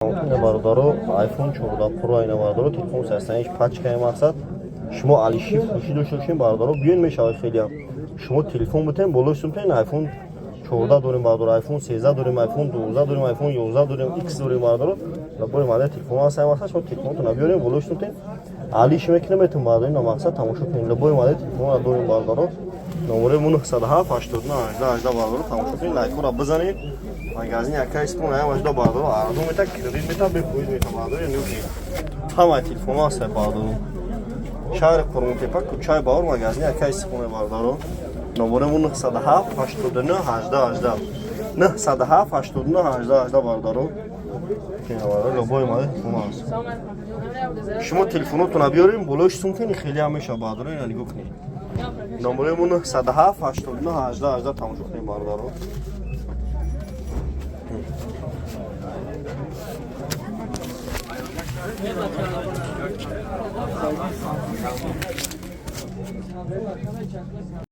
Ина, бародаро, iPhone 14 Pro. Ина, бародаро, телефон састаниш пачкаи. Мақсад, шумо алиши фурӯшӣ дошта бошем, бародаро, биён, мешавад. Хелеам шумо телефон бутен, болои сумтен. iPhone 14 дорем, бародаро, iPhone 13 дорем, iPhone 12 дорем, iPhone 11 дорем, X дорем, бародаро, любой модел телефон ҳаст. Мақсад, шумо телефонтона биёрем, болои сумтен, алиш мекунем, метон, бародаро. Ина, мақсад, тамошо кунем, любой модел телефонро дорем, бародаро. Номерои мо 907 89 18 18, бародаро, тамошо кунем, лайкҳоро бизанед. Магазини акаи Истиқлол ҳамашда, бародаро, арзон мета, кредит мета, бефоиз мета, бародаро. Нигоҳ кунед, ҳамаи телефонҳо ҳастанд, бародаро. Шаҳри Қурғонтепа, кӯчаи Баҳор, магазини акаи Истиқлол, бародаро. Номерои мо 907 89 18 18, 907 89 18 18, бародаро. Любой модел телефон ҳаст. Шумо телефонотонро биёрем, болои сумкани, хеле ҳам мешавад, бародаро. Ина нигоҳ кунед, номерои мо 907 89 18 18. Тамошо кунед, бародаро.